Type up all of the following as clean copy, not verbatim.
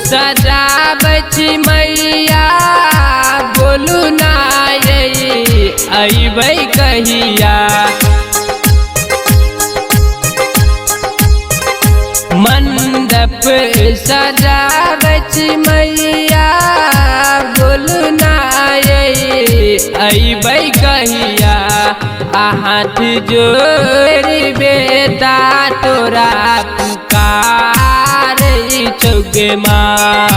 सजाबै छी मैया बोलू ना अइबै कहिया। मंडप सजाबै छी मैया बोलू ना अइबै कहिया। आ हाथ जोड़ि बेटा तोरा पुकारै छौ गे माँ।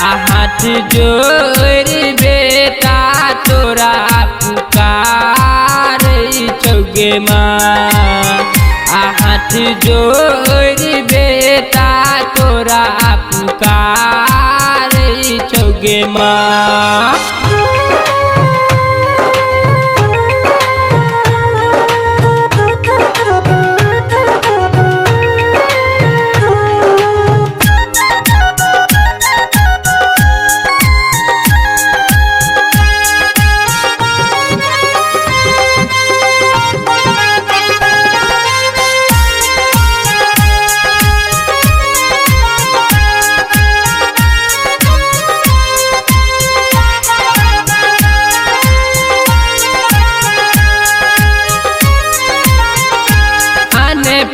आ हाथ जोड़ि बेटा तोरा पुकारै छौ गे माँ। आ हाथ जोड़ि बेटा तोरा पुकारै छौ गे माँ।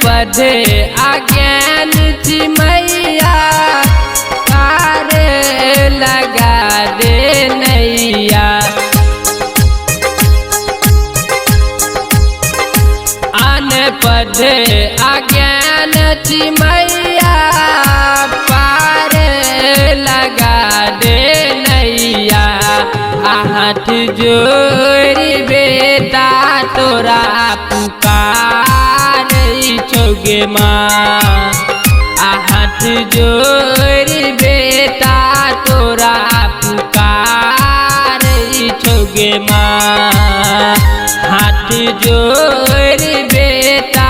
पढ़े अज्ञान छी मैया पार लगा दे नैया। अनपढ़ अज्ञान छी मैया पार लगा दे नैया। आ हाथ जोड़ि बेटा तोरा पुकारै छौ गे माँ। आ हाथ जोड़ि बेटा तोरा पुकारै छौ गे माँ। हाथ जोड़ि बेटा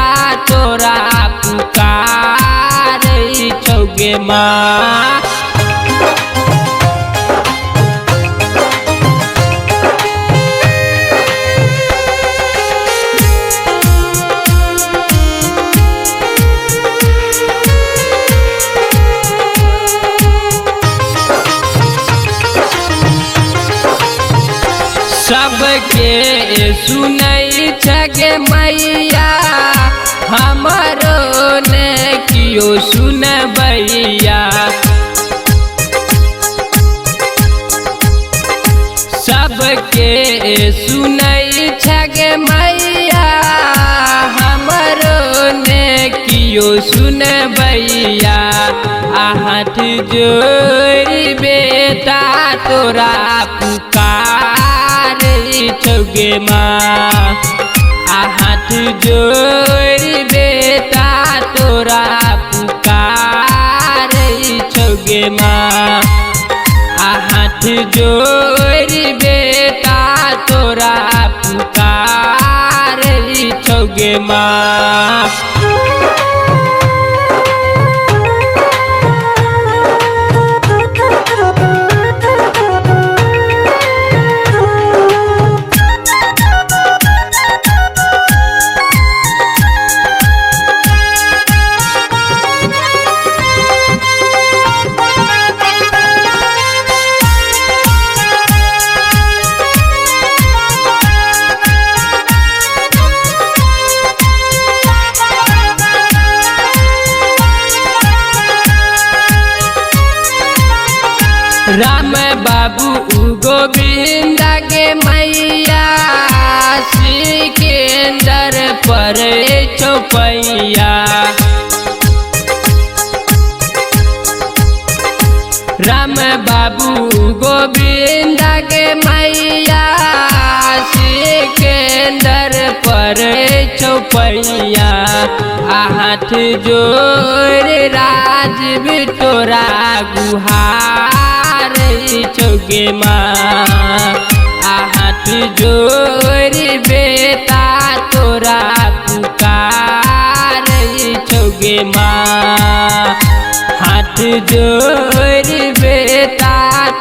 तोरा पुकारै छौ गे माँ। सबके सुनै छगे मैया हमरो ने कियो सुनबैया। सबके सुनै छगे मैया हमरो ने कियो सुनबैया। आ हाथ जोड़ि बेटा तोरा पुकारै छौ गे माँ। आ हाथ जोड़ि बेटा तोरा पुकारै छौ गे माँ। आ हाथ जोड़ि बेटा तोरा पुकारै छौ गे माँ। राम बाबू गोविंद गे मैया सिकंदर पर चौपैया। राम बाबू गोविंद गे मैया सिकंदर पर चौपैया। आ हाथ जोड़ि राजीव तोरा गुहारै छौ गे माँ। आ हाथ जोड़ि बेटा तोरा पुकारै छौ गे माँ। हाथ जोड़ि बेटा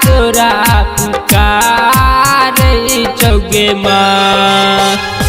तोरा पुकारै छौ गे माँ।